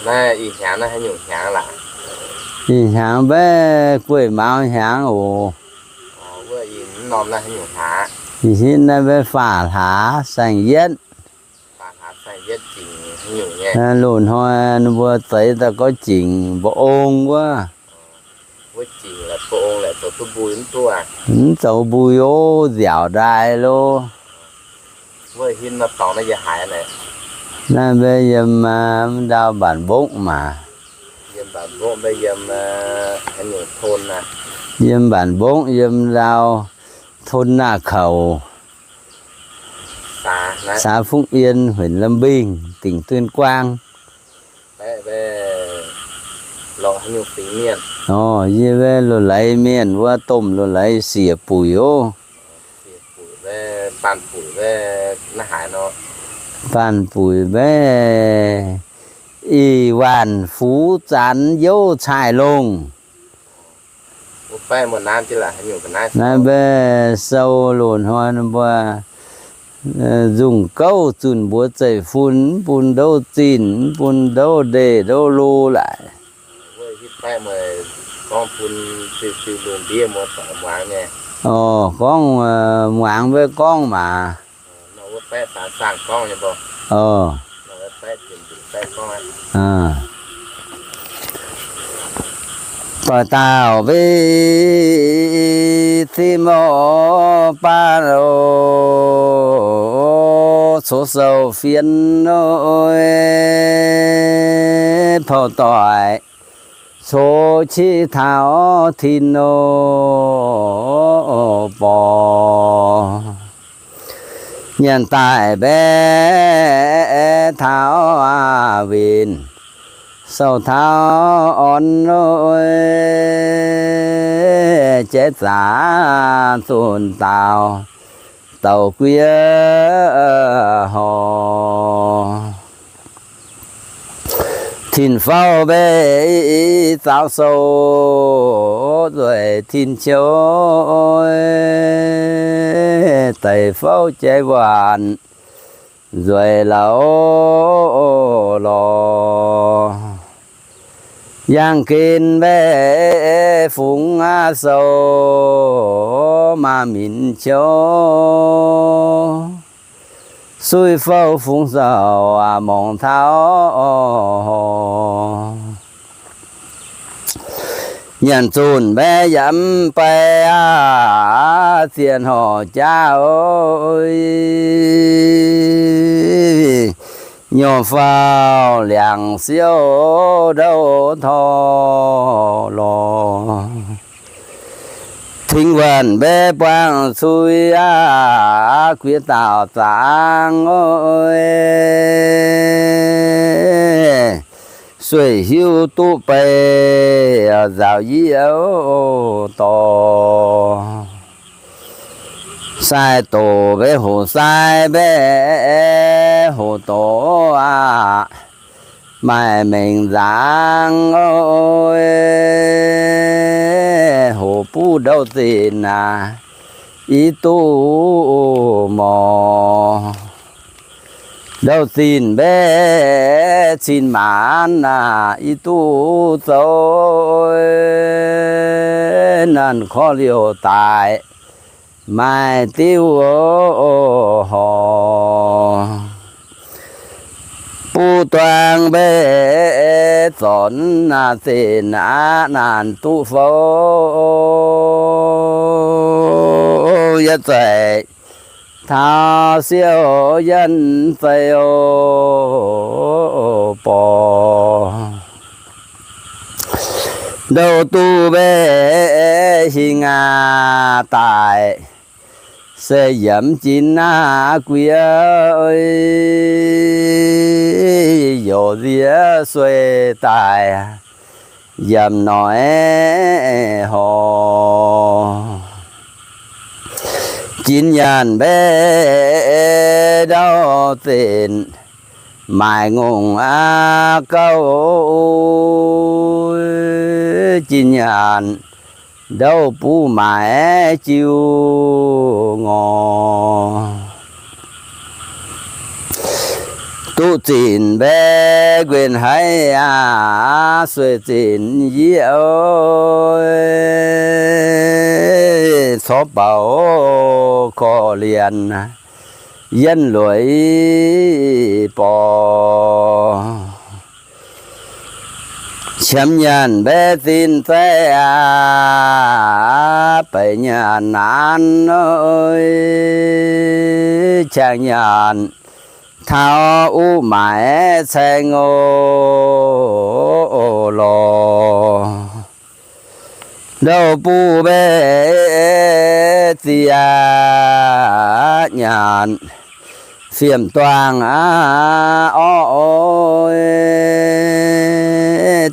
Naaiv ih hnyangx naaiv haaix nyungc hnyangx laac? Ih hnyangx mbaeqv gueiv mauz hnyangx oc. Ih hnoi naaiv mbaeqv faah hlaax saeng-yietv. Loz-hnoi ninh mbuo zeix daaih gorngv jingc mba'ong wuov. Mv zoux mbui ov, nziaauc ndaaih lo. Naaiv mbaeqv yiem ndau Mbaanc Mbongv maah. Yiem Mbaanc Mbongv, yiem ndau โทนนาเข่า xã Phúc Yên, huyện Lâm Bình, tỉnh Tuyên Quang. Orv, yie mbaeqv loz-laiz mienh wuov, domh loz-laiz siec buic ov. Baanh buic mbaeqv ih waanc fuv zanx youv caaih longh. Naaiv mbaeqv sou loz-hnoi ninh mbuo nzungh gouv zunh mbuox zeiv-fun, mv bun ndouv zinh, mv bun ndouv ndeic ndouv lo laaix. Orv, gorngv muangx mbaeqv gorngv maah. Doix dauh mbaeqv zinh mouc baav oc, coqv sou fien nor, pou doic coqv qiv taux tin nor, borc nyanc daaih mbaeqv taux winh, sou taux orn nor, jaiv zaqc zunh daaux, daaux guie horc. Tin-fouv mbaeqv zaaux sou, nzueic tin-ciouv, deix fouv jaiv waanc, nzueic lauh lorz. Yangh gen mbaeqv fungx aqv sou, maaz minc ciouv, suiv fouv fungx sou, morngx taux nyanc zunh mbaeqv yaac mv bei aqv, zienh horc jaav oc. Nyorx fauv liangx siouv ndouv tor lorz. Tengx wuonh mbaeqv buangh cui aqv, guiex dauh zaangc oc. Sueih hiuv duqv bei nzaaux yie dorh. Sai doqc mbaeqv hoqc sai mbaeqv hoqc doqc aqv. Maaih mengh nzangc oc, hoqc buv ndouv zinh aqv, i duqv morc. Ndouv zinh mbaeqv cin maanc aqv, i duqv zoux naanc korv liouh daaih. Maaih diuv horc, buv duangv mbaeqv zornc aqv, zinh aqv, naanc duqv fouv, yietv zeic taux siouc yienv zeiv oc, borc. Ndouv duqv mbaeqv hingh aqv daaih, se yiemx jin aqv guiex, youz nziex sueih daaih, yaac noic horc. Jin nyaanh mbaeqv ndouv zinh, maaic ngongh aqv gouv, jin nyaanh ndouv buv maaic jiu ngorc. Duqv zinc mbaeqv nquin haiv aqv, sueih zinc yie, corc baaux korv-lienh, yienv lueic borc. Qiemx nyanc mbaeqv zinh zeiv aqv, beic nyanc naanv, qangx nyanc taux uv maaiz caeng oc lorh. Ndouh buv mbaeqv zinh nyanc, fiem-duangh aqv orv,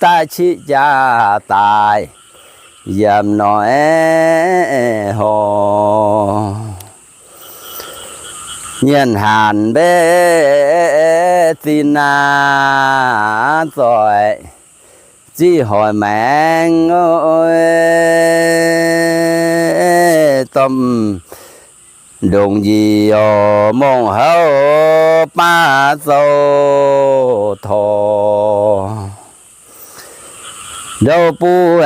daav qiqv jaax daaih yiem noic horc. Nyanc hanc mbaeqv zinh naaiv zoih, ziqv hoic maengx domh ndongc njiec mongh houv baav zoux torc. Ndouh buv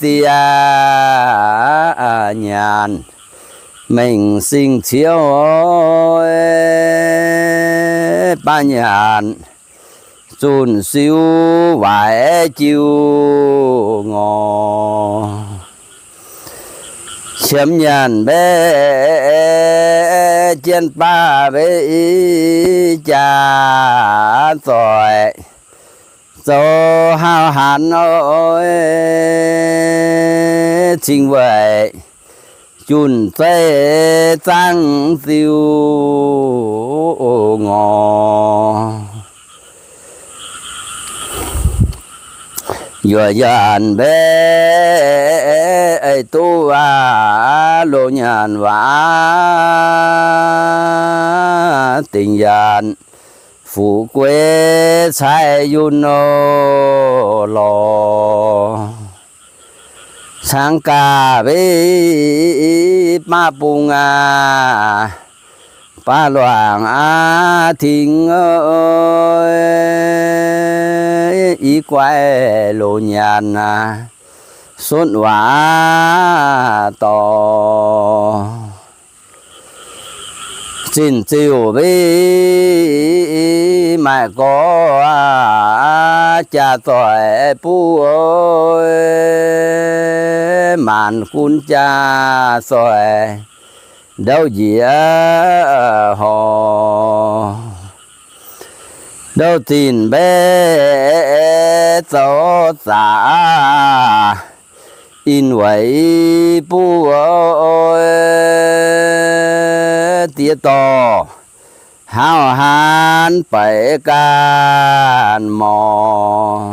zinh nyanc, mengh sing ciouv baav nyanc, zunh siuv waaic jiu ngorc. Qiemx nyanc mbaeqv jienv baav mbaeqv jaax zoih, zoux hauv hanc cing weic, junh zeiv zaangv ziu ngorc. Yuoqc nyanc mbaeqv ei duqv aqv, loz nyanc waac dingc nyanc, fuqv gueix caaiv yunh nor lorh. Caangv gaax mbaeqv baav bung aqv, baav luangc aqv, tingx i guaix loz nyanc aqv, sunv waac dorh. Zinh ziuh mbaeqv maaih gorx jaax zoih buv, maanc gunv jaax zoih ndouv njiec horc. Ndouv zinh mbaeqv zoux zaqc in weic buv, diex dorh hauv hanc baeqc ganh morc.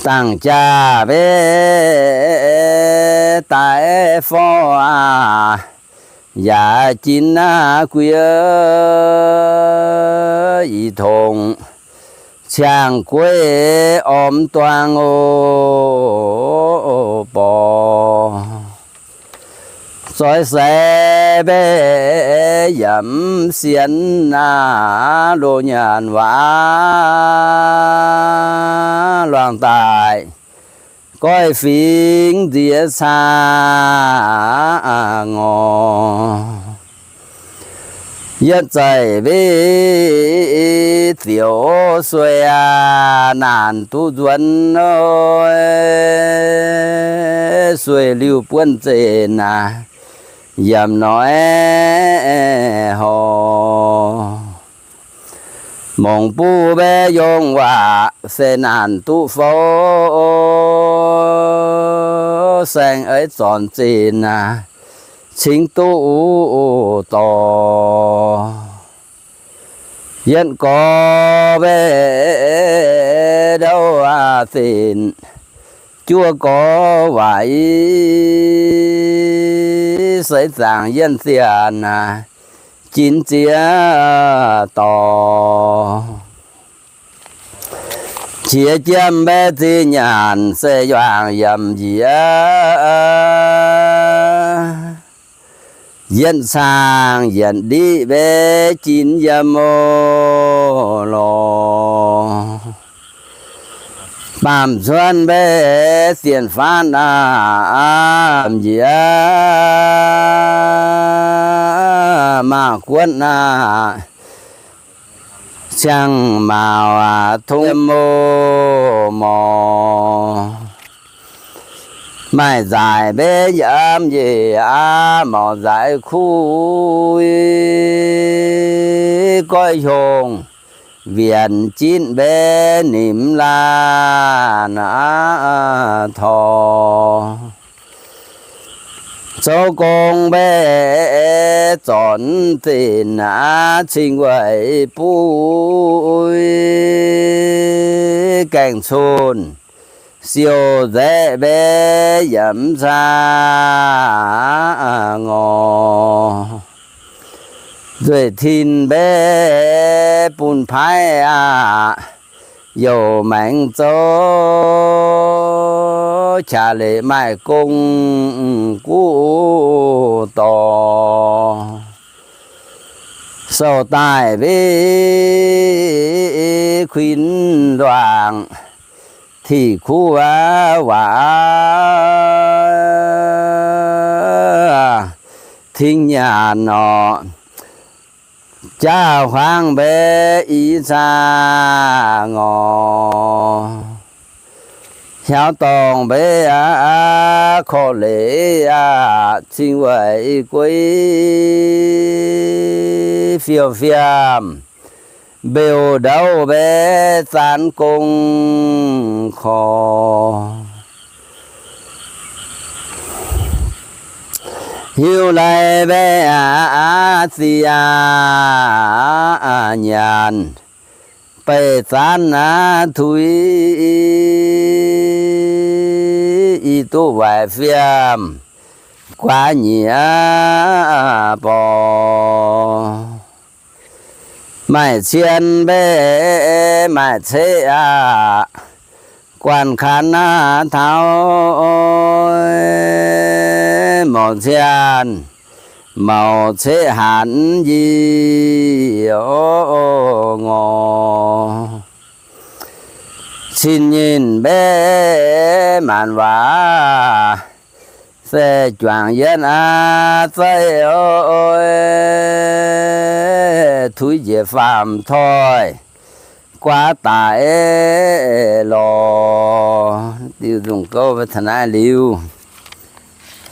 Dangh jaax mbaeqv daaih forv aqv, yaac jinx naaiv guiv i tongx, ciangh gueiv ormx duangh oc borc. Zoix seix mbaeqv yaac mv sienx aqv, loz nyanc waac luangh daaih, goiv fingx nziex caa ngorc. Yietv zaih mbaeqv zioux sueih aqv, naanc duqv nzuonx, sueih liuh buonv zeqc aqv, yiem noic horc. Mongc buv mbaeqv yongh waac se naanc duqv fouv, saeng eix zornc zinh aqv, cingx duqv dorh. Yietv gorx mbaeqv ndouv aqv zinc, juov gorx waac i seix zaangc yienv zienh aqv, jinx ziex dorh. Qiex jiemv mbaeqv zinh nyanc se yuangc yiem njiec, Yietv caangh yietv ndiqv mbe jin yiem oc lorqc. Baamh cuotv mbe sienx faatv aqv, njiec maaz guotv aqv, ciangh mauz aqv, tongv yiem oc morc. Maaih nzaaix mbe yiem njiec aqv, maux nzaaix kuv, goiv hiongh wienx jitv mbe nimx laanh aqv tor. Zoux gong mbe zornc zinc aqv, cing weic buv gaengh cun, siou nzaeqv mbe yaac mv caa ngorc. Nzueic tin mbe bun paaiv aqv, youc maengx zoux qaqv leiz maaih gong guv dorh. Sou daaih mbe kuinx nduangc, tiqv kuv waac tingx nyaanh orqc, jaav huaang mbe i zaah ngorc. Hiaaux dorngh mbe aqv, korv-leiz aqv, cing weic gueiv fiou fiem, mbeux ndouv mbe zaanv gong korv. Hiuv lai mbe aqv, ziec nyaanh, beih zaanv aqv, tuix i duqv waaic fiem, guaax nyieqc borc. Maaih cien mbe maaih ceqv aqv, guanh kan aqv taux mouc cien, mouc ceqv hanc njiec ngorc. Cin nyinh mbe maanc waac se juangc yietv aqv, zeiv tuix njiec faam toi, guaax daic lorz. Diuh nzungh gouv taux naaiv liuz,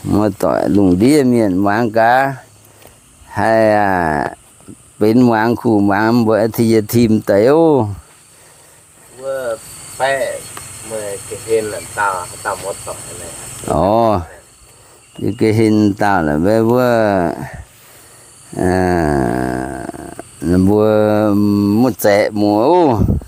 muoz-doic lungh ndiev mienh muangx gaax, haih benx muangx kuh muangx mbuo ti yie tim deix oc. Orv, ga'hlen dauh la'maah wuov, mbuo muoz zaeqv muoz oc.